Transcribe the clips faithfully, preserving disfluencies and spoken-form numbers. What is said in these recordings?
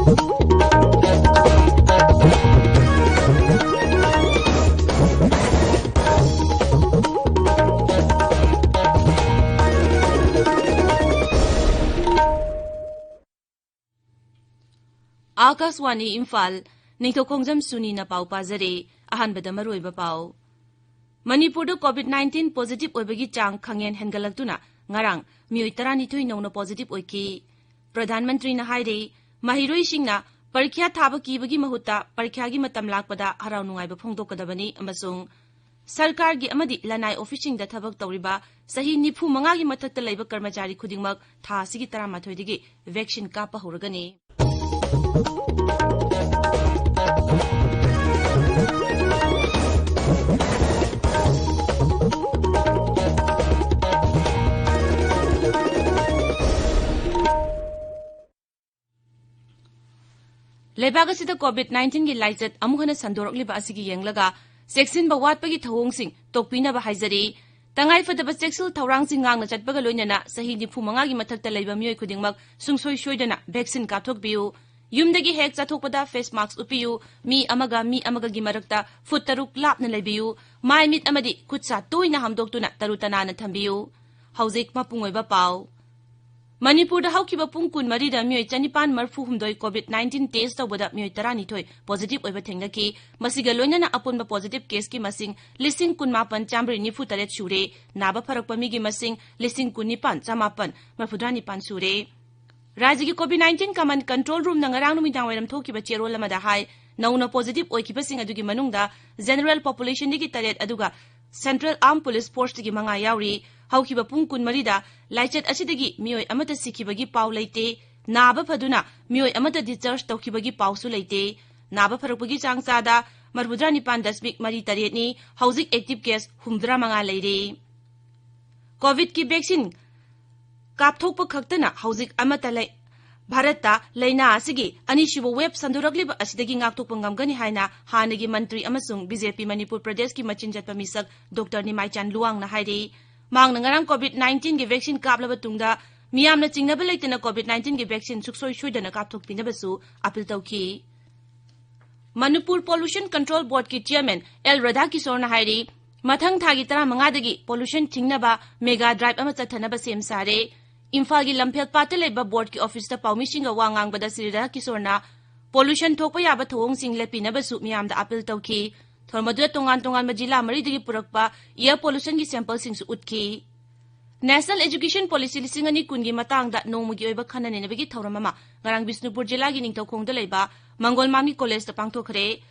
ꯑꯥꯀꯥꯁꯋꯥꯅꯤ ꯏꯝꯐꯥꯜ, ꯅꯤꯡꯊꯧꯈꯣꯡꯖꯝ ꯁꯨꯅꯤꯅ ꯄꯥꯎ ꯄꯥꯖꯔꯦ꯫ ꯑꯍꯥꯟꯕꯗ ꯃꯔꯨꯑꯣꯏꯕ ꯄꯥꯎ꯫ ꯃꯅꯤꯄꯨꯔꯗ COVID nineteen positive ꯑꯣꯏꯕꯒꯤ ꯆꯥꯡ ꯈꯪꯍꯦꯟ ꯍꯦꯟꯒꯠꯂꯛꯇꯨꯅ ꯉꯔꯥꯡ ꯃꯤꯑꯣꯏ ꯇꯔꯥꯅꯤꯊꯣꯏ ꯅꯧꯅ positive ꯑꯣꯏꯈꯤ꯫ ꯄ꯭ꯔꯙꯥꯟ ꯃꯟꯇ꯭ꯔꯤꯅ ꯍꯥꯏꯔꯤ, ꯃꯍꯩꯔꯣꯏꯁꯤꯡꯅ ꯄꯔꯤꯈ꯭ꯌꯥ ꯊꯥꯕ ꯀꯤꯕꯒꯤ ꯃꯍꯨꯠꯇ ꯄꯔꯤꯈ꯭ꯌꯥꯒꯤ ꯃꯇꯝ ꯂꯥꯛꯄꯗ ꯍꯔꯥꯎ ꯅꯨꯡꯉꯥꯏꯕ ꯐꯣꯡꯗꯣꯛꯀꯗꯕꯅꯤ ꯑꯃꯁꯨꯡ ꯁꯔꯀꯥꯔꯒꯤ ꯑꯃꯗꯤ ꯂꯅꯥꯏ ꯑꯣꯐꯤꯁꯁꯤꯡꯗ ꯊꯕꯛ ꯇꯧꯔꯤꯕ ꯆꯍꯤ ꯅꯤꯐꯨ ꯃꯉꯥꯒꯤ ꯃꯊꯛꯇ ꯂꯩꯕ ꯀꯔꯃꯆꯥꯔꯤ ꯈꯨꯗꯤꯡꯃꯛ ꯊꯥ ꯑꯁꯤꯒꯤ ꯇꯔꯥꯃꯥꯊꯣꯏꯗꯒꯤ vaccine ꯀꯥꯞꯄ ꯍꯧꯔꯒꯅꯤ꯫ ꯂꯩꯕꯥꯛ ꯑꯁꯤꯗ COVID nineteenꯒꯤ ꯂꯥꯏꯆꯠ ꯑꯃꯨꯛ ꯍꯟꯅ ꯁꯟꯗꯣꯔꯛꯂꯤꯕ ꯑꯁꯤꯒꯤ ꯌꯦꯡꯂꯒ ꯆꯦꯛꯁꯤꯟꯕ ꯋꯥꯠꯄꯒꯤ ꯊꯧꯑꯣꯡꯁꯤꯡ ꯇꯣꯛꯄꯤꯅꯕ ꯍꯥꯏꯖꯔꯤ꯫ ꯇꯉꯥꯏꯐꯗꯕ ꯆꯦꯛꯁꯤꯜ ꯊꯧꯔꯥꯡꯁꯤꯡ ꯉꯥꯛꯅ ꯆꯠꯄꯒ ꯂꯣꯏꯅꯅ ꯆꯍꯤ ꯅꯤꯐꯨ ꯃꯉꯥꯒꯤ ꯃꯊꯛꯇ ꯂꯩꯕ ꯃꯤꯑꯣꯏ ꯈꯨꯗꯤꯡꯃꯛ ꯁꯨꯡꯁꯣꯏ ꯁꯣꯏꯗꯅ vaccine ꯀꯥꯞꯊꯣꯛꯄꯤꯌꯨ꯫ ꯌꯨꯝꯗꯒꯤ ꯍꯦꯛ ꯆꯠꯊꯣꯛꯄꯗ face mask ꯎꯞꯄꯤꯌꯨ꯫ ꯃꯤ ꯑꯃꯒ ꯃꯤ ꯑꯃꯒꯒꯤ ꯃꯔꯛꯇ foot ꯇꯔꯨꯛ ꯂꯥꯞꯅ ꯂꯩꯕꯤꯌꯨ꯫ ꯃꯥꯏ ꯃꯤꯠ ꯑꯃꯗꯤ ꯈꯨꯠ ꯁꯥ ꯇꯣꯏꯅ ꯍꯥꯝꯗꯣꯛꯇꯨꯅ ꯇꯔꯨ ꯇꯅꯥꯟꯅ ꯊꯝꯕꯤꯌꯨ꯫ ꯍꯧꯖꯤꯛ ꯃꯄꯨꯡ ꯑꯣꯏꯕ ꯄꯥꯎ꯫ ꯃꯅꯤꯄꯨꯔꯗ ꯍꯧꯈꯤꯕ ꯄꯨꯡ ꯀꯨꯟꯃꯔꯤꯗ ꯃꯤꯑꯣꯏ ꯆꯅꯤꯄꯥꯟ ꯃꯔꯤꯐꯨꯍꯨꯝꯗꯣꯏ COVID nineteen test ꯇꯧꯕꯗ ꯃꯤꯑꯣꯏ ꯇꯔꯥꯅꯤꯊꯣꯏ positive ꯑꯣꯏꯕ ꯊꯦꯡꯅꯈꯤ꯫ ꯃꯁꯤꯒ ꯂꯣꯏꯅꯅ ꯑꯄꯨꯟꯕ positive caseꯀꯤ ꯃꯁꯤꯡ ꯂꯤꯁꯤꯡ ꯀꯨꯟꯃꯥꯄꯟ ꯆꯥꯃꯔꯤ ꯅꯤꯐꯨ ꯇꯔꯦꯠ ꯁꯨꯔꯦ꯫ ꯅꯥꯕ ꯐꯔꯛꯄ ꯃꯤꯒꯤ ꯃꯁꯤꯡ ꯂꯤꯁꯤꯡ ꯀꯨꯟꯅꯤꯄꯥꯟ ꯆꯥꯃꯥꯄꯟ ꯃꯔꯤꯐꯨꯇꯔꯥ ꯅꯤꯄꯥꯟ ꯁꯨꯔꯦ꯫ ꯔꯥꯖ꯭ꯌꯒꯤ COVID nineteen command control roomꯅ ꯉꯔꯥꯡ ꯅꯨꯃꯤꯗꯥꯡ ꯋꯥꯏꯔꯝ ꯊꯣꯛꯈꯤꯕ ꯆꯦꯔꯣꯜ ꯑꯃꯗ ꯍꯥꯏ, ꯅꯧꯅ positive ꯑꯣꯏꯈꯤꯕꯁꯤꯡ ꯑꯗꯨꯒꯤ ꯃꯅꯨꯡꯗ general populationꯗꯒꯤ ꯇꯔꯦꯠ ꯑꯗꯨꯒ Central Armed Police Forceꯇꯒꯤ ꯃꯉꯥ ꯌꯥꯎꯔꯤ꯫ ꯍꯧꯈꯤꯕ ꯄꯨꯡ ꯀꯨꯟꯃꯔꯤꯗ ꯂꯥꯏꯆꯠ ꯑꯁꯤꯗꯒꯤ ꯃꯤꯑꯣꯏ ꯑꯃꯠꯇ ꯁꯤꯈꯤꯕꯒꯤ ꯄꯥꯎ ꯂꯩꯇꯦ꯫ ꯅꯥꯕ ꯐꯗꯨꯅ ꯃꯤꯑꯣꯏ ꯑꯃꯠꯇ discharge ꯇꯧꯈꯤꯕꯒꯤ ꯄꯥꯎꯁꯨ ꯂꯩꯇꯦ꯫ ꯅꯥꯕ ꯐꯔꯛꯄꯒꯤ ꯆꯥꯡ ꯆꯥꯗ ꯃꯔꯤꯐꯨꯇꯔꯥ ꯅꯤꯄꯥꯟ ꯗꯁꯃꯤꯛ ꯃꯔꯤ ꯇꯔꯦꯠꯅꯤ꯫ ꯍꯧꯖꯤꯛ active case ꯍꯨꯝꯐꯨꯇꯔꯥ ꯃꯉꯥ ꯂꯩꯔꯦ꯫ COVIDꯀꯤ vaccine ꯀꯥꯞꯊꯣꯛꯄ ꯈꯛꯇꯅ ꯍꯧꯖꯤꯛ ꯑꯃꯠꯇ ꯂꯩ꯫ ꯚꯥꯔꯠꯇ ꯂꯥꯏꯅꯥ ꯑꯁꯤꯒꯤ ꯑꯅꯤꯁꯨꯕ wave ꯁꯟꯗꯣꯔꯛꯂꯤꯕ ꯑꯁꯤꯗꯒꯤ ꯉꯥꯛꯊꯣꯛꯄ ꯉꯝꯒꯅꯤ ꯍꯥꯏꯅ ꯍꯥꯟꯅꯒꯤ ꯃꯟꯇ꯭ꯔꯤ ꯑꯃꯁꯨꯡ BJP ꯃꯅꯤꯄꯨꯔ ꯄ꯭ꯔꯗꯦꯁꯀꯤ ꯃꯆꯤꯟ ꯆꯠꯄ ꯃꯤꯁꯛ Doctor ꯅꯤꯃꯥꯏꯆꯥꯟ ꯂꯨꯋꯥꯡꯅ ꯍꯥꯏꯔꯤ꯫ ꯃꯍꯥꯛꯅ ꯉꯔꯥꯡ COVID nineteenꯒꯤ vaccine ꯀꯥꯞꯂꯕ ꯇꯨꯡꯗ ꯃꯤꯌꯥꯝꯅ ꯆꯤꯡꯅꯕ ꯂꯩꯇꯅ COVID nineteen ꯒꯤ vaccine ꯁꯨꯛꯁꯣꯏ ꯁꯣꯏꯗꯅ ꯀꯥꯞꯊꯣꯛꯄꯤꯅꯕꯁꯨ ꯑꯥꯄꯤꯜ ꯇꯧꯈꯤ꯫ ꯃꯅꯤꯄꯨꯔ Pollution Control Board ꯀꯤ chairman ꯑꯦꯜ ꯔꯥꯙꯥꯀꯤꯁꯣꯔꯅ ꯍꯥꯏꯔꯤ, ꯃꯊꯪ ꯊꯥꯒꯤ ꯇꯔꯥꯃꯉꯥꯗꯒꯤ pollution ꯊꯤꯡꯅꯕ mega drive ꯑꯃ ꯆꯠꯊꯅꯕ ꯁꯦꯝ ꯁꯥꯔꯦ꯫ ꯏꯝꯐꯥꯜꯒꯤ ꯂꯝꯐꯦꯜ ꯄꯥꯠꯇ ꯂꯩꯕ board ꯀꯤ office ꯇ ꯄꯥꯎꯃꯤꯁꯤꯡꯒ ꯋꯥ ꯉꯥꯡꯕꯗ ꯁ꯭ꯔꯤ ꯔꯥꯙꯥꯀꯤꯁꯣꯔꯅ pollution ꯊꯣꯛꯄ ꯌꯥꯕ ꯊꯧꯑꯣꯡꯁꯤꯡ ꯂꯦꯞꯄꯤꯅꯕꯁꯨ ꯃꯤꯌꯥꯝꯗ ꯑꯥꯄꯤꯜ ꯇꯧꯈꯤ꯫ ꯊꯧꯔꯝ ꯑꯗꯨꯗ ꯇꯣꯉꯥꯟ ꯇꯣꯉꯥꯟꯕ ꯖꯤꯂꯥ ꯃꯔꯤꯗꯒꯤ ꯄꯨꯔꯛꯄ air pollution ꯒꯤ sample ꯁꯤꯡꯁꯨ ꯎꯠꯈꯤ꯫ National Education Policy ꯂꯤꯁꯤꯡ ꯑꯅꯤ ꯀꯨꯟꯒꯤ ꯃꯇꯥꯡꯗ ꯅꯣꯡꯃꯒꯤ ꯑꯣꯏꯕ ꯈꯟꯅ ꯅꯩꯅꯕꯒꯤ ꯊꯧꯔꯝ ꯑꯃ ꯉꯔꯥꯡ ꯕꯤꯁꯅꯨꯄꯨꯔ ꯖꯤꯂꯥꯒꯤ ꯅꯤꯡꯊꯧꯈꯣꯡꯗ ꯂꯩꯕ ꯃꯪꯒꯣꯜ ꯃꯥꯝꯒꯤ college ꯇ ꯄꯥꯡꯊꯣꯛꯈ꯭ꯔꯦ꯫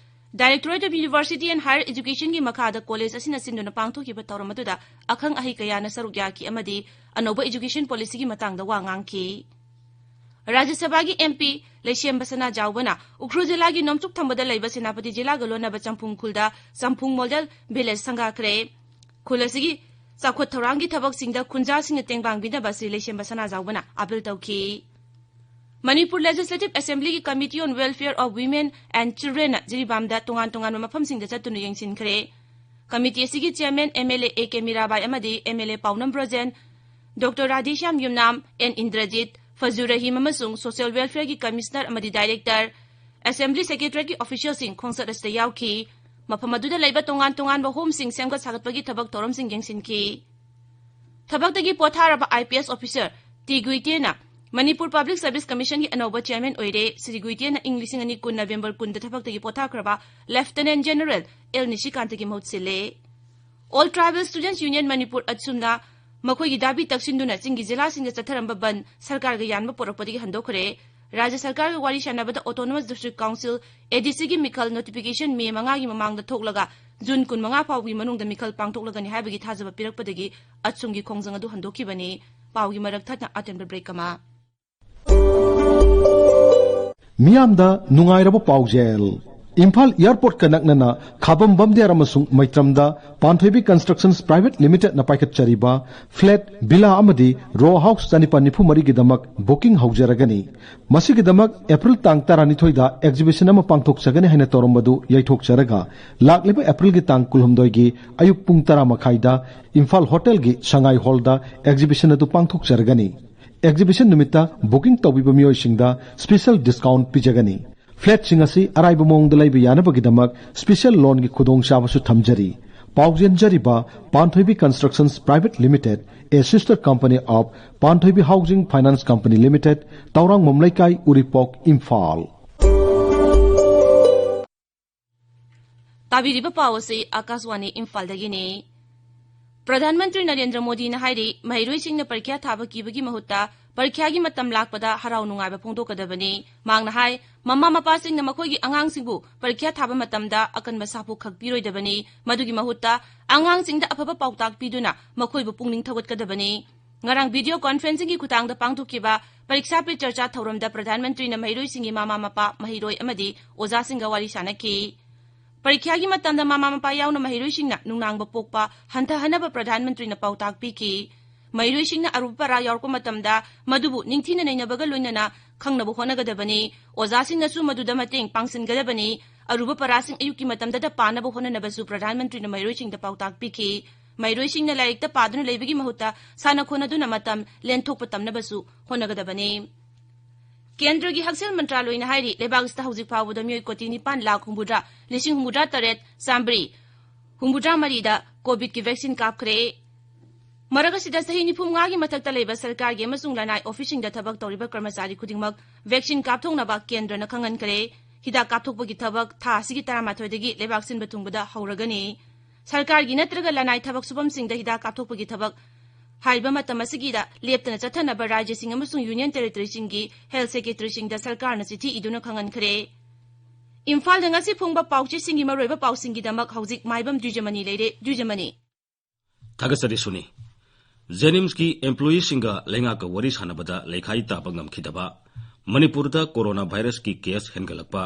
Directorate of University and Higher Education ꯒꯤ ꯃꯈꯥꯗ college ꯑꯁꯤꯅ ꯁꯤꯟꯗꯨꯅ ꯄꯥꯡꯊꯣꯛꯈꯤꯕ ꯊꯧꯔꯝ ꯑꯗꯨꯗ ꯑꯈꯪ ꯑꯍꯩ ꯀꯌꯥꯅ ꯁꯔꯨꯛ ꯌꯥꯈꯤ ꯑꯃꯗꯤ ꯑꯅꯧꯕ education policy ꯒꯤ ꯃꯇꯥꯡꯗ ꯋꯥ ꯉꯥꯡꯈꯤ꯫ ꯔꯥꯖ꯭ꯌ ꯁꯚꯥꯒꯤ MP ꯂꯩꯁꯦꯝꯕ ꯁꯅꯥꯖꯥꯎꯕꯅ ꯎꯈ꯭ꯔꯨꯜ ꯖꯤꯂꯥꯒꯤ ꯅꯣꯡꯆꯨꯞ ꯊꯪꯕꯗ ꯂꯩꯕ ꯁꯦꯅꯥꯄꯇꯤ ꯖꯤꯂꯥꯒ ꯂꯣꯟꯅꯕ ꯆꯝꯐꯨꯡ ꯈꯨꯜꯗ ꯆꯝꯐꯨꯡ model village ꯁꯪꯒꯥꯈ꯭ꯔꯦ꯫ ꯈꯨꯜ ꯑꯁꯤꯒꯤ ꯆꯥꯎꯈꯠ ꯊꯧꯔꯥꯡꯒꯤ ꯊꯕꯛꯁꯤꯡꯗ ꯈꯨꯟꯖꯥꯁꯤꯡꯅ ꯇꯦꯡꯕꯥꯡꯕꯤꯅꯕ ꯁ꯭ꯔꯤ ꯂꯩꯁꯦꯝꯕ ꯁꯅꯥꯖꯥꯎꯕꯅ ꯑꯥꯄꯤꯜ ꯇꯧꯈꯤ꯫ ꯃꯅꯤꯄꯨꯔ Legislative Assembly ꯒꯤ Committee on Welfare of Women and Children ꯅ ꯖꯤꯔꯤꯕꯥꯝꯗ ꯇꯣꯉꯥꯟ ꯇꯣꯉꯥꯟꯕ ꯃꯐꯝꯁꯤꯡꯗ ꯆꯠꯇꯨꯅ ꯌꯦꯡꯁꯤꯟꯈ꯭ꯔꯦ꯫ Committee ꯑꯁꯤꯒꯤ chairman MLA A K Mirabai ꯑꯃꯗꯤ MLA ꯄꯥꯎꯅꯝ ꯕ꯭ꯔꯣꯖꯦꯟ, Doctor ꯔꯥꯙꯦꯁ꯭ꯌꯥꯝ ꯌꯨꯝꯅꯥꯝ, N ꯏꯟꯗ꯭ꯔꯖꯤꯠ, ꯐꯖꯨ ꯔꯍꯤꯝ ꯑꯃꯁꯨꯡ Social Welfare ꯒꯤ Commissioner ꯑꯃꯗꯤ Director, Assembly Secretariat ꯀꯤ official ꯁꯤꯡ ꯈꯣꯡꯆꯠ ꯑꯁꯤꯗ ꯌꯥꯎꯈꯤ꯫ ꯃꯐꯝ ꯑꯗꯨꯗ ꯂꯩꯕ ꯇꯣꯉꯥꯟ ꯇꯣꯉꯥꯟꯕ home ꯁꯤꯡ ꯁꯦꯝꯒꯠ ꯁꯥꯒꯠꯄꯒꯤ ꯊꯕꯛ ꯊꯧꯔꯝꯁꯤꯡ ꯌꯦꯡꯁꯤꯟꯈꯤ꯫ ꯊꯕꯛꯇꯒꯤ ꯄꯣꯊꯥꯔꯕ IPS officer ꯇꯤ ꯒꯨꯏꯇꯦꯅ ꯃꯅꯤꯄꯨꯔ Public Service Commission ꯒꯤ ꯑꯅꯧꯕ chairman ꯑꯣꯏꯔꯦ꯫ ꯁ꯭ꯔꯤ ꯒꯨꯏꯇꯦꯅ ꯏꯪ ꯂꯤꯁꯤꯡ ꯑꯅꯤ ꯀꯨꯟ November ꯀꯨꯟꯗ ꯊꯕꯛꯇꯒꯤ ꯄꯣꯊꯥꯈ꯭ꯔꯕ Lieutenant General ꯑꯦꯜ ꯅꯤꯁꯤꯀꯥꯟꯇꯒꯤ ꯃꯍꯨꯠ ꯁꯤꯜꯂꯦ꯫ All Tribal Students Union Manipur, ꯑꯠꯁꯨꯝꯅ ꯃꯈꯣꯏꯒꯤ ꯗꯥꯕꯤ ꯇꯛꯁꯤꯟꯗꯨꯅ ꯆꯤꯡꯒꯤ ꯖꯤꯂꯥꯁꯤꯡꯗ ꯆꯠꯊꯔꯝꯕ ꯕꯟ ꯁꯔꯀꯥꯔꯒ ꯌꯥꯟꯕ ꯄꯣꯔꯛꯄꯗꯒꯤ ꯍꯟꯗꯣꯛꯈ꯭ꯔꯦ꯫ ꯔꯥꯖ꯭ꯌ ꯁꯔꯀꯥꯔꯒ ꯋꯥꯔꯤ ꯁꯥꯟꯅꯕꯗ Autonomous District Council, ADC ꯒꯤ ꯃꯤꯈꯜ notification ꯃꯦ ꯃꯉꯥꯒꯤ ꯃꯃꯥꯡꯗ ꯊꯣꯛꯂꯒ ꯖꯨꯟ ꯀꯨꯟꯃꯉꯥ ꯐꯥꯎꯕꯒꯤ ꯃꯅꯨꯡꯗ ꯃꯤꯈꯜ ꯄꯥꯡꯊꯣꯛꯂꯒꯅꯤ ꯍꯥꯏꯕꯒꯤ ꯊꯥꯖꯕ ꯄꯤꯔꯛꯄꯗꯒꯤ ꯑꯠꯁꯨꯝꯒꯤ ꯈꯣꯡꯖꯪ ꯑꯗꯨ ꯍꯟꯗꯣꯛꯈꯤꯕꯅꯤ꯫ ꯄꯥꯎꯒꯤ ꯃꯔꯛ ꯊꯠꯅ ꯑꯇꯦꯟꯕ break ꯑꯃ꯫ ꯃꯤꯌꯥꯝꯗ ꯅꯨꯡꯉꯥꯏꯔꯕ ꯄꯥꯎꯖꯦꯜ꯫ ꯏꯝꯐꯥꯜ airport ꯀ ꯅꯛꯅꯅ ꯈꯥꯕꯝ ꯕꯝꯗꯤꯌꯥꯔ ꯑꯃꯁꯨꯡ ꯃꯩꯇ꯭ꯔꯝꯗ ꯄꯥꯟꯊꯣꯏꯕꯤ Constructions Private Limited ꯅ ꯄꯥꯏꯈꯠꯆꯔꯤꯕ flat, villa ꯑꯃꯗꯤ row house ꯆꯅꯤꯄꯥꯟ ꯅꯤꯐꯨ ꯃꯔꯤꯒꯤꯗꯃꯛ booking ꯍꯧꯖꯔꯒꯅꯤ꯫ ꯃꯁꯤꯒꯤꯗꯃꯛ April ꯇꯥꯡ ꯇꯔꯥꯅꯤꯊꯣꯏꯗ exhibition ꯑꯃ ꯄꯥꯡꯊꯣꯛꯆꯒꯅꯤ ꯍꯥꯏꯅ ꯇꯧꯔꯝꯕꯗꯨ ꯌꯩꯊꯣꯛꯆꯔꯒ, ꯂꯥꯛꯂꯤꯕ April ꯒꯤ ꯇꯥꯡ ꯀꯨꯟꯍꯨꯝꯗꯣꯏꯒꯤ ꯑꯌꯨꯛ ꯄꯨꯡ ꯇꯔꯥ ꯃꯈꯥꯏꯗ ꯏꯝꯐꯥꯜ hotel ꯒꯤ ꯁꯉꯥꯏ hall ꯗ exhibition ꯑꯗꯨ ꯄꯥꯡꯊꯣꯛꯆꯔꯒꯅꯤ꯫ ꯑꯦꯛꯖꯤꯕꯤꯁꯟ ꯅꯨꯃꯤꯠꯇ ꯕꯨꯀꯤꯡ ꯇꯧꯕꯤꯕ ꯃꯤꯑꯣꯏꯁꯤꯡꯗ ꯁ꯭ꯄꯦꯁꯦꯜ ꯗꯤꯁꯀꯥꯎꯟꯠ ꯄꯤꯖꯒꯅꯤ꯫ ꯐ꯭ꯂꯦꯠꯁꯤꯡ ꯑꯁꯤ ꯑꯔꯥꯏꯕ ꯃꯑꯣꯡꯗ ꯂꯩꯕ ꯌꯥꯅꯕꯒꯤꯗꯃꯛ ꯁ꯭ꯄꯦꯁꯦꯜ ꯂꯣꯟꯒꯤ ꯈꯨꯗꯣꯡꯆꯥꯕꯁꯨ ꯊꯝꯖꯔꯤ꯫ ꯄꯥꯎꯖꯦꯟꯖꯔꯤꯕ ꯄꯥꯟꯊꯣꯏꯕꯤ Constructions Private Limited, a sister company of Panthoibi Housing Finance Company Limited, Tourangbam ꯂꯩꯀꯥꯏ, ꯎꯔꯤꯄꯣꯛ, ꯏꯝꯐꯥꯜ꯫ ꯇꯥꯕꯤꯔꯤꯕ ꯄꯥꯎ ꯑꯁꯤ ꯑꯥꯀꯥꯁꯋꯥꯅꯤ ꯏꯝꯐꯥꯜꯗꯒꯤꯅꯤ꯫ ꯄ꯭ꯔꯙꯥꯟ ꯃꯟꯇ꯭ꯔꯤ ꯅꯔꯦꯟꯗ꯭ꯔ ꯃꯣꯗꯤꯅ ꯍꯥꯏꯔꯤ, ꯃꯍꯩꯔꯣꯏꯁꯤꯡꯅ ꯄꯔꯤꯈ꯭ꯌꯥ ꯊꯥꯕ ꯀꯤꯕꯒꯤ ꯃꯍꯨꯠꯇ ꯄꯔꯤꯈ꯭ꯌꯥꯒꯤ ꯃꯇꯝ ꯂꯥꯛꯄꯗ ꯍꯔꯥꯎ ꯅꯨꯡꯉꯥꯏꯕ ꯐꯣꯡꯗꯣꯛꯀꯗꯕꯅꯤ꯫ ꯃꯍꯥꯛꯅ ꯍꯥꯏ, ꯃꯃꯥ ꯃꯄꯥꯁꯤꯡꯅ ꯃꯈꯣꯏꯒꯤ ꯑꯉꯥꯡꯁꯤꯡꯕꯨ ꯄꯔꯤꯈ꯭ꯌꯥ ꯊꯥꯕ ꯃꯇꯝꯗ ꯑꯀꯟꯕ ꯁꯥꯐꯨ ꯈꯛ ꯄꯤꯔꯣꯏꯗꯕꯅꯤ꯫ ꯃꯗꯨꯒꯤ ꯃꯍꯨꯠꯇ ꯑꯉꯥꯡꯁꯤꯡꯗ ꯑꯐꯕ ꯄꯥꯎꯇꯥꯛ ꯄꯤꯗꯨꯅ ꯃꯈꯣꯏꯕꯨ ꯄꯨꯛꯅꯤꯡ ꯊꯧꯒꯠꯀꯗꯕꯅꯤ꯫ ꯉꯔꯥꯡ ꯚꯤꯗꯤꯑꯣ ꯀꯣꯟꯐꯔꯦꯟꯁꯤꯡꯒꯤ ꯈꯨꯊꯥꯡꯗ ꯄꯥꯡꯊꯣꯛꯈꯤꯕ ꯄꯔꯤꯈ꯭ꯌꯥ ꯄꯦ ꯆꯔꯆꯥ ꯊꯧꯔꯝꯗ ꯄ꯭ꯔꯙꯥꯟ ꯃꯟꯇ꯭ꯔꯤꯅ ꯃꯍꯩꯔꯣꯏꯁꯤꯡꯒꯤ ꯃꯃꯥ ꯃꯄꯥ, ꯃꯍꯩꯔꯣꯏ ꯑꯃꯗꯤ ꯑꯣꯖꯥꯁꯤꯡꯒ ꯋꯥꯔꯤ ꯁꯥꯅꯈꯤ꯫ ꯄꯔꯤꯈ꯭ꯌꯥꯒꯤ ꯃꯇꯝꯗ ꯃꯃꯥ ꯃꯄꯥ ꯌꯥꯎꯅ ꯃꯍꯩꯔꯣꯏꯁꯤꯡꯅ ꯅꯨꯡꯅꯥꯡꯕ ꯄꯣꯛꯄ ꯍꯟꯊꯍꯟꯅꯕ ꯄ꯭ꯔꯙꯥꯟ ꯃꯟꯇ꯭ꯔꯤꯅ ꯄꯥꯎꯇꯥꯛ ꯄꯤꯈꯤ꯫ ꯃꯍꯩꯔꯣꯏꯁꯤꯡꯅ ꯑꯔꯨꯕ ꯄꯔꯥ ꯌꯥꯎꯔꯛꯄ ꯃꯇꯝꯗ ꯃꯗꯨꯕꯨ ꯅꯤꯡꯊꯤꯅ ꯅꯩꯅꯕꯒ ꯂꯣꯏꯅꯅ ꯈꯪꯅꯕ ꯍꯣꯠꯅꯒꯗꯕꯅꯤ꯫ ꯑꯣꯖꯥꯁꯤꯡꯅꯁꯨ ꯃꯗꯨꯗ ꯃꯇꯦꯡ ꯄꯥꯡꯁꯤꯟꯒꯗꯕꯅꯤ꯫ ꯑꯔꯨꯕ ꯄꯔꯥꯁꯤꯡ ꯑꯌꯨꯛꯀꯤ ꯃꯇꯝꯗꯇ ꯄꯥꯅꯕ ꯍꯣꯠꯅꯅꯕꯁꯨ ꯄ꯭ꯔꯙꯥꯟ ꯃꯟꯇ꯭ꯔꯤꯅ ꯃꯍꯩꯔꯣꯏꯁꯤꯡꯗ ꯄꯥꯎꯇꯥꯛ ꯄꯤꯈꯤ꯫ ꯃꯍꯩꯔꯣꯏꯁꯤꯡꯅ ꯂꯥꯏꯔꯤꯛꯇ ꯄꯥꯗꯨꯅ ꯂꯩꯕꯒꯤ ꯃꯍꯨꯠꯇ ꯁꯥꯟꯅ ꯈꯣꯠꯅꯗꯨꯅ ꯃꯇꯝ ꯂꯦꯟꯊꯣꯛꯄ ꯇꯝꯅꯕꯁꯨ ꯍꯣꯠꯅꯒꯗꯕꯅꯤ꯫ ꯀꯦꯟꯗ꯭ꯔꯒꯤ ꯍꯛꯁꯦꯜ ꯃꯟꯇ꯭ꯔꯥꯂꯣꯏꯅ ꯍꯥꯏꯔꯤ, ꯂꯩꯕꯥꯛ ꯑꯁꯤꯗ ꯍꯧꯖꯤꯛ ꯐꯥꯎꯕꯗ ꯃꯤꯑꯣꯏ ꯀꯣꯇꯤ ꯅꯤꯄꯥꯟ ꯂꯥꯈ ꯍꯨꯝꯐꯨꯇꯔꯥ ꯂꯤꯁꯤꯡ ꯍꯨꯝꯐꯨꯇꯔꯥ ꯇꯔꯦꯠ ꯆꯥꯝꯃꯔꯤ ꯍꯨꯝꯐꯨꯇꯔꯥ ꯃꯔꯤꯗ ꯀꯣꯚꯤꯗꯀꯤ ꯚꯦꯛꯁꯤꯟ ꯀꯥꯞꯈ꯭ꯔꯦ꯫ ꯃꯔꯛ ꯑꯁꯤꯗ ꯆꯍꯤ ꯅꯤꯐꯨ ꯃꯉꯥꯒꯤ ꯃꯊꯛꯇ ꯂꯩꯕ ꯁꯔꯀꯥꯔꯒꯤ ꯑꯃꯁꯨꯡ ꯂꯅꯥꯏ ꯑꯣꯐꯤꯁꯁꯤꯡꯗ ꯊꯕꯛ ꯇꯧꯔꯤꯕ ꯀꯔꯃꯆꯥꯔꯤ ꯈꯨꯗꯤꯡꯃꯛ ꯚꯦꯛꯁꯤꯟ ꯀꯥꯞꯊꯣꯛꯅꯕ ꯀꯦꯟꯗ꯭ꯔꯅ ꯈꯪꯍꯟꯈ꯭ꯔꯦ꯫ ꯍꯤꯗꯥꯛ ꯀꯥꯞꯊꯣꯛꯄꯒꯤ ꯊꯕꯛ ꯊꯥ ꯑꯁꯤꯒꯤ ꯇꯔꯥꯃꯥꯊꯣꯏꯗꯒꯤ ꯂꯩꯕꯥꯛ ꯁꯤꯟꯕ ꯊꯨꯡꯕꯗ ꯍꯧꯔꯒꯅꯤ꯫ ꯁꯔꯀꯥꯔꯒꯤ ꯅꯠꯇ꯭ꯔꯒ ꯂꯅꯥꯏ ꯊꯕꯛ ꯁꯨꯐꯝꯁꯤꯡꯗ ꯍꯤꯗꯥꯛ ꯀꯥꯞꯊꯣꯛꯄꯒꯤ ꯊꯕꯛ ꯍꯥꯏꯔꯤꯕ ꯃꯇꯝ ꯑꯁꯤꯒꯤꯗ ꯂꯦꯞꯇꯅ ꯆꯠꯊꯅꯕ ꯔꯥꯖ꯭ꯌꯁꯤꯡ ꯑꯃꯁꯨꯡ ꯌꯨꯅꯤꯌꯟ ꯇꯦꯔꯤꯇꯣꯔꯤꯁꯤꯡꯒꯤ ꯍꯦꯜꯊ ꯁꯦꯀ꯭ꯔꯦꯇꯔꯤꯁꯤꯡꯗ ꯁꯔꯀꯥꯔꯅ ꯆꯤꯊꯤ ꯏꯗꯨꯅ ꯈꯪꯍꯟꯈ꯭ꯔꯦ꯫ ꯏꯝꯐꯥꯜꯗ ꯉꯁꯤ ꯐꯣꯡꯕ ꯄꯥꯎꯆꯦꯁꯤꯡꯒꯤ ꯃꯔꯨꯑꯣꯏꯕ ꯄꯥꯎꯁꯤꯡꯒꯤꯗꯃꯛ ꯍꯧꯖꯤꯛ ꯃꯥꯏꯕꯝ ꯗ꯭ꯋꯤꯖꯃꯅꯤ ꯂꯩꯔꯦ꯫ ꯗ꯭ꯋꯤꯖꯃꯅꯤ꯫ ꯊꯥꯒꯠꯆꯔꯤ ꯁꯨꯅꯤ꯫ ꯖꯦꯅꯤꯝꯁꯀꯤ ꯑꯦꯝꯄ꯭ꯂꯣꯌꯤꯁꯤꯡꯒ ꯂꯩꯉꯥꯛꯀ ꯋꯥꯔꯤ ꯁꯥꯟꯅꯕꯗ ꯂꯩꯈꯥꯏ ꯇꯥꯕ ꯉꯝꯈꯤꯗꯕ, ꯃꯅꯤꯄꯨꯔꯗ ꯀꯣꯔꯣꯅꯥ ꯚꯥꯏꯔꯁꯀꯤ ꯀꯦꯁ ꯍꯦꯟꯒꯠꯂꯛꯄ,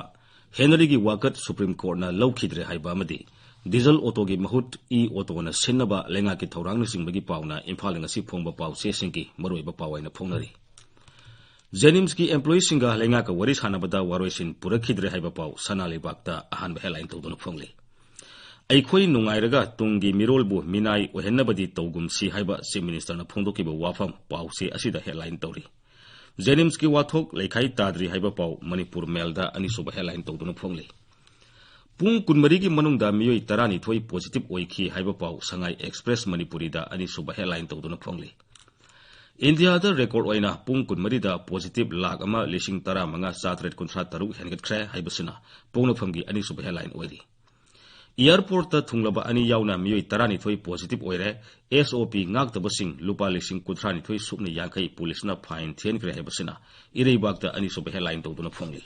ꯍꯦꯅꯔꯤꯒꯤ ꯋꯥꯀꯠ ꯁꯨꯄ꯭ꯔꯤꯝ ꯀꯣꯔꯠꯅ ꯂꯧꯈꯤꯗ꯭ꯔꯦ ꯍꯥꯏꯕ ꯑꯃꯗꯤ ꯗꯤꯖꯜ ꯑꯣꯇꯣꯒꯤ ꯃꯍꯨꯠ ꯏ ꯑꯣꯇꯣꯅ ꯁꯤꯟꯅꯕ ꯂꯩꯉꯥꯛꯀꯤ ꯊꯧꯔꯥꯡꯅꯆꯤꯡꯕꯒꯤ ꯄꯥꯎꯅ ꯏꯝꯐꯥꯜꯗ ꯉꯁꯤ ꯐꯣꯡꯕ ꯄꯥꯎ ꯆꯦꯁꯤꯡꯒꯤ ꯃꯔꯨꯑꯣꯏꯕ ꯄꯥꯎ ꯑꯣꯏꯅ ꯐꯣꯡꯅꯔꯤ꯫ ꯖꯦꯅꯤꯝꯁꯀꯤ ꯑꯦꯝꯄ꯭ꯂꯣꯌꯤꯁꯤꯡꯒ ꯂꯩꯉꯥꯛꯀ ꯋꯥꯔꯤ ꯁꯥꯟꯅꯕꯗ ꯋꯥꯔꯣꯏꯁꯤꯟ ꯄꯨꯔꯛꯈꯤꯗ꯭ꯔꯦ ꯍꯥꯏꯕ ꯄꯥꯎ ꯁꯅꯥ ꯂꯩꯕꯥꯛꯇ ꯑꯍꯥꯟꯕ ꯍꯦꯗꯂꯥꯏꯟ ꯇꯧꯗꯨꯅ ꯐꯣꯡꯂꯤ꯫ ꯑꯩꯈꯣꯏ ꯅꯨꯡꯉꯥꯏꯔꯒ ꯇꯨꯡꯒꯤ ꯃꯤꯔꯣꯜꯕꯨ ꯃꯤꯅꯥꯏ ꯑꯣꯏꯍꯟꯅꯕꯗꯤ ꯇꯧꯒꯨꯝꯁꯤ ꯍꯥꯏꯕ Chief Ministerꯅ ꯐꯣꯡꯗꯣꯛꯈꯤꯕ ꯋꯥꯐꯝ ꯄꯥꯎꯆꯦ ꯑꯁꯤꯗ headline ꯇꯧꯔꯤ꯫ JNIMSꯀꯤ ꯋꯥꯊꯣꯛ ꯂꯩꯈꯥꯏ ꯇꯥꯗ꯭ꯔꯤ ꯍꯥꯏꯕ ꯄꯥꯎ Manipur Mailꯗ ꯑꯅꯤꯁꯨꯕ headline ꯇꯧꯗꯨꯅ ꯐꯣꯡꯂꯤ꯫ ꯄꯨꯡ ꯀꯨꯟꯃꯔꯤꯒꯤ ꯃꯅꯨꯡꯗ ꯃꯤꯑꯣꯏ ꯇꯔꯥꯅꯤꯊꯣꯏ positive ꯑꯣꯏꯈꯤ ꯍꯥꯏꯕ ꯄꯥꯎ Sangai Express Manipuriꯗ ꯑꯅꯤꯁꯨꯕ headline ꯇꯧꯗꯨꯅ ꯐꯣꯡꯂꯤ꯫ ꯏꯟꯗꯤꯌꯥꯗ record ꯑꯣꯏꯅ ꯄꯨꯡ ꯀꯨꯟꯃꯔꯤꯗ positive ꯂꯥꯈ ꯑꯃ ꯂꯤꯁꯤꯡ ꯇꯔꯥꯃꯉꯥ ꯆꯥꯇꯔꯦꯠ ꯀꯨꯟꯊ꯭ꯔꯥ ꯇꯔꯨꯛ ꯍꯦꯟꯒꯠꯈ꯭ꯔꯦ ꯍꯥꯏꯕꯁꯤꯅ ꯄꯣꯛꯅꯐꯝꯒꯤ ꯑꯅꯤꯁꯨꯕ headline ꯑꯣꯏꯔꯤ꯫ Airportꯇ ꯊꯨꯡꯂꯕ ꯑꯅꯤ ꯌꯥꯎꯅ ꯃꯤꯑꯣꯏ ꯇꯔꯥꯅꯤꯊꯣꯏ positive ꯑꯣꯏꯔꯦ, SOP ꯉꯥꯛꯇꯕꯁꯤꯡ ꯂꯨꯄꯥ ꯂꯤꯁꯤꯡ ꯀꯨꯟꯊ꯭ꯔꯥꯅꯤꯊꯣꯏ ꯁꯨꯞꯅ ꯌꯥꯡꯈꯩ ꯄꯨꯂꯤꯁꯅ fine ꯊꯤꯍꯟꯈ꯭ꯔꯦ ꯍꯥꯏꯕꯁꯤꯅ ꯏꯔꯩꯕꯥꯛꯇ ꯑꯅꯤꯁꯨꯕ headline ꯇꯧꯗꯨꯅ ꯐꯣꯡꯂꯤ꯫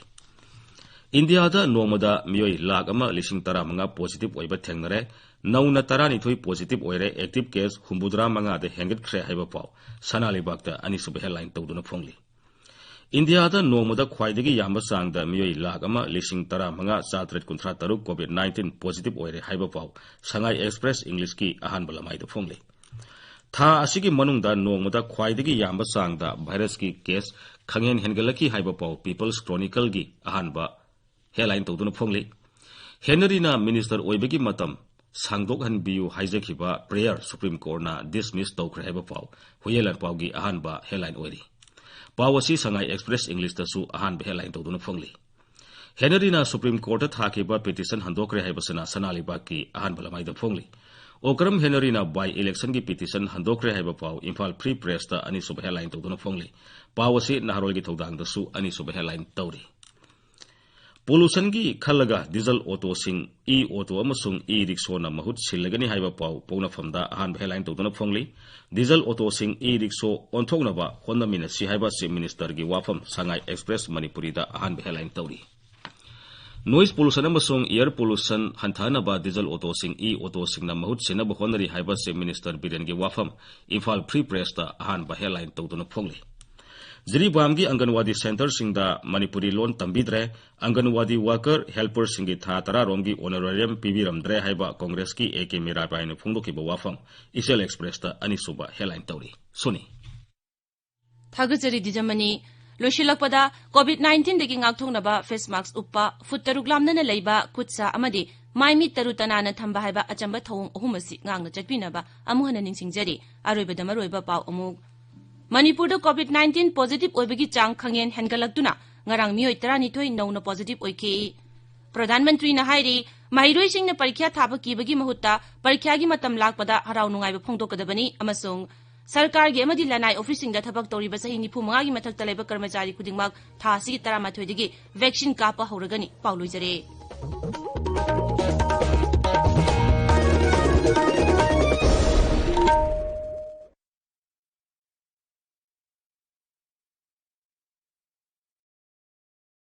ꯏꯟꯗꯤꯌꯥꯗ ꯅꯣꯡꯃꯗ ꯃꯤꯑꯣꯏ ꯂꯥꯈ ꯑꯃ ꯂꯤꯁꯤꯡ ꯇꯔꯥꯃꯉꯥ positive ꯑꯣꯏꯕ ꯊꯦꯡꯅꯔꯦ, ꯅꯧꯅ ꯇꯔꯥꯅꯤꯊꯣꯏ positive ꯑꯣꯏꯔꯦ, active case ꯍꯨꯝꯐꯨꯇꯔꯥ ꯃꯉꯥꯗ ꯍꯦꯟꯒꯠꯈ꯭ꯔꯦ ꯍꯥꯏꯕ ꯄꯥꯎ ꯁꯅꯥ ꯂꯩꯕꯥꯛꯇ ꯑꯅꯤꯁꯨꯕ headline ꯇꯧꯗꯨꯅ ꯐꯣꯡꯂꯤ꯫ ꯏꯟꯗꯤꯌꯥꯗ ꯅꯣꯡꯃꯗ ꯈ꯭ꯋꯥꯏꯗꯒꯤ ꯌꯥꯝꯕ ꯆꯥꯡꯗ ꯃꯤꯑꯣꯏ ꯂꯥꯈ ꯑꯃ ꯂꯤꯁꯤꯡ ꯇꯔꯥꯃꯉꯥ ꯆꯥꯇꯔꯦꯠ ꯀꯨꯟꯊ꯭ꯔꯥ ꯇꯔꯨꯛ COVID nineteen positive ꯑꯣꯏꯔꯦ ꯍꯥꯏꯕ ꯄꯥꯎ Sangai Express Englishꯀꯤ ꯑꯍꯥꯟꯕ ꯂꯃꯥꯏꯗ ꯐꯣꯡꯂꯤ꯫ ꯊꯥ ꯑꯁꯤꯒꯤ ꯃꯅꯨꯡꯗ ꯅꯣꯡꯃꯗ ꯈ꯭ꯋꯥꯏꯗꯒꯤ ꯌꯥꯝꯕ ꯆꯥꯡꯗ virusꯀꯤ case ꯈꯪꯍꯦꯟ ꯍꯦꯟꯒꯠꯂꯛꯈꯤ ꯍꯥꯏꯕ ꯄꯥꯎ People's Chronicleꯒꯤ ꯑꯍꯥꯟꯕ headline ꯇꯧꯗꯨꯅ ꯐꯣꯡꯂꯤ꯫ ꯍꯦꯅꯔꯤꯅ minister ꯑꯣꯏꯕꯒꯤ ꯃꯇꯝ ꯁꯥꯡꯗꯣꯛꯍꯟꯕꯤꯌꯨ ꯍꯥꯏꯖꯈꯤꯕ prayer Supreme Courtꯅ dismiss ꯇꯧꯈ꯭ꯔꯦ ꯍꯥꯏꯕ ꯄꯥꯎ ꯍꯨꯏꯌꯦꯟ ꯂꯥꯟꯄꯥꯎꯒꯤ ꯑꯍꯥꯟꯕ headline ꯑꯣꯏꯔꯤ꯫ ꯄꯥꯎ ꯑꯁꯤ Sangai Express Englishꯇꯁꯨ ꯑꯍꯥꯟꯕ headline ꯇꯧꯗꯨꯅ ꯐꯣꯡꯂꯤ꯫ ꯍꯦꯅꯔꯤꯅ Supreme Courtꯇ ꯊꯥꯈꯤꯕ petition ꯍꯟꯗꯣꯛꯈ꯭ꯔꯦ ꯍꯥꯏꯕꯁꯤꯅ ꯁꯅꯥ ꯂꯩꯕꯥꯛꯀꯤ ꯑꯍꯥꯟꯕ ꯂꯃꯥꯏꯗ ꯐꯣꯡꯂꯤ꯫ ꯑꯣꯀ꯭ꯔꯝ ꯍꯦꯅꯔꯤꯅ by electionꯒꯤ petition ꯍꯟꯗꯣꯛꯈ꯭ꯔꯦ ꯍꯥꯏꯕ ꯄꯥꯎ Imphal Free Pressꯇ ꯑꯅꯤꯁꯨꯕ headline ꯇꯧꯗꯨꯅ ꯐꯣꯡꯂꯤ꯫ ꯄꯥꯎ ꯑꯁꯤ ꯅꯍꯥꯔꯣꯜꯒꯤ ꯊꯧꯗꯥꯡꯗꯁꯨ ꯑꯅꯤꯁꯨꯕ headline ꯇꯧꯔꯤ꯫ Pollutionꯒꯤ ꯈꯜꯂꯒ diesel autoꯁꯤꯡ e-auto ꯑꯃꯁꯨꯡ e-rickshawꯅ ꯃꯍꯨꯠ ꯁꯤꯜꯂꯒꯅꯤ ꯍꯥꯏꯕ ꯄꯥꯎ ꯄꯣꯛꯅꯐꯝꯗ ꯑꯍꯥꯟꯕ headline ꯇꯧꯗꯨꯅ ꯐꯣꯡꯂꯤ꯫ Diesel autoꯁꯤꯡ e-rickshaw ꯑꯣꯟꯊꯣꯛꯅꯕ ꯍꯣꯠꯅꯃꯤꯟꯅꯁꯤ ꯍꯥꯏꯕ Chief Ministerꯒꯤ ꯋꯥꯐꯝ Sangai Express Manipuriꯗ ꯑꯍꯥꯟꯕ headline ꯇꯧꯔꯤ꯫ Noise pollution ꯑꯃꯁꯨꯡ air pollution ꯍꯟꯊꯍꯟꯅꯕ diesel autoꯁꯤꯡ e-autoꯁꯤꯡꯅ ꯃꯍꯨꯠ ꯁꯤꯟꯅꯕ ꯍꯣꯠꯅꯔꯤ ꯍꯥꯏꯕ Chief Minister ꯕꯤꯔꯦꯟꯒꯤ ꯋꯥꯐꯝ Imphal Free Pressꯇ ꯑꯍꯥꯟꯕ headline ꯇꯧꯗꯨꯅ ꯐꯣꯡꯂꯤ꯫ ꯖꯤꯔꯤꯕꯥꯝꯒꯤ ꯑꯪꯒꯟꯋꯥꯗꯤ centreꯁꯤꯡꯗ ꯃꯅꯤꯄꯨꯔꯤ ꯂꯣꯟ ꯇꯝꯕꯤꯗ꯭ꯔꯦ, ꯑꯪꯒꯟꯋꯥꯗꯤ worker helperꯁꯤꯡꯒꯤ ꯊꯥ ꯇꯔꯥ ꯔꯣꯝꯒꯤ honorarium ꯄꯤꯕꯤꯔꯝꯗ꯭ꯔꯦ ꯍꯥꯏꯕ ꯀꯣꯡꯒ꯭ꯔꯦꯁꯀꯤ A K ꯃꯤꯔꯥꯕꯥꯏꯅ ꯐꯣꯡꯗꯣꯛꯈꯤꯕ ꯋꯥꯐꯝ Ichil Expressꯇ ꯑꯅꯤꯁꯨꯕ headline ꯇꯧꯔꯤ꯫ ꯁꯣꯅꯤ꯫ ꯊꯥꯒꯠꯆꯔꯤ ꯗꯤꯖꯃꯅꯤ꯫ ꯂꯣꯏꯁꯤꯜꯂꯛꯄꯗ, COVID nineteenꯗꯒꯤ ꯉꯥꯛꯊꯣꯛꯅꯕ face mask ꯎꯞꯄ, ꯐꯨꯠ ꯇꯔꯨꯛ ꯂꯥꯞꯅꯅ ꯂꯩꯕ, ꯈꯨꯠ ꯁꯥ ꯑꯃꯗꯤ ꯃꯥꯏ ꯃꯤꯠ ꯇꯔꯨ ꯇꯅꯥꯟꯅ ꯊꯝꯕ ꯍꯥꯏꯕ ꯑꯆꯝꯕ ꯊꯧꯑꯣꯡ ꯑꯍꯨꯝ ꯑꯁꯤ ꯉꯥꯛꯅ ꯆꯠꯄꯤꯅꯕ ꯑꯃꯨꯛ ꯍꯟꯅ ꯅꯤꯡꯁꯤꯡꯖꯔꯤ꯫ ꯑꯔꯣꯏꯕꯗ ꯃꯔꯨꯑꯣꯏꯕ ꯄꯥꯎ ꯑꯃꯨꯛ꯫ ꯃꯅꯤꯄꯨꯔꯗ COVID nineteen positive ꯑꯣꯏꯕꯒꯤ ꯆꯥꯡ ꯈꯪꯍꯦꯟ ꯍꯦꯟꯒꯠꯂꯛꯇꯨꯅ ꯉꯔꯥꯡ ꯃꯤꯑꯣꯏ ꯇꯔꯥꯅꯤꯊꯣꯏ ꯅꯧꯅ positive ꯑꯣꯏꯈꯤ꯫ ꯄ꯭ꯔꯙꯥꯟ ꯃꯟꯇ꯭ꯔꯤꯅ ꯍꯥꯏꯔꯤ, ꯃꯍꯩꯔꯣꯏꯁꯤꯡꯅ ꯄꯔꯤꯈ꯭ꯌꯥ ꯊꯥꯕ ꯀꯤꯕꯒꯤ ꯃꯍꯨꯠꯇ ꯄꯔꯤꯈ꯭ꯌꯥꯒꯤ ꯃꯇꯝ ꯂꯥꯛꯄꯗ ꯍꯔꯥꯎ ꯅꯨꯡꯉꯥꯏꯕ ꯐꯣꯡꯗꯣꯛꯀꯗꯕꯅꯤ ꯑꯃꯁꯨꯡ ꯁꯔꯀꯥꯔꯒꯤ ꯑꯃꯗꯤ ꯂꯅꯥꯏ ꯑꯣꯐꯤꯁꯁꯤꯡꯗ ꯊꯕꯛ ꯇꯧꯔꯤꯕ ꯆꯍꯤ ꯅꯤꯐꯨ ꯃꯉꯥꯒꯤ ꯃꯊꯛꯇ ꯂꯩꯕ ꯀꯔꯃꯆꯥꯔꯤ ꯈꯨꯗꯤꯡꯃꯛ ꯊꯥ ꯑꯁꯤꯒꯤ ꯇꯔꯥꯃꯥꯊꯣꯏꯗꯒꯤ vaccine ꯀꯥꯞꯄ ꯍꯧꯔꯒꯅꯤ꯫ ꯄꯥꯎ ꯂꯣꯏꯖꯔꯦ꯫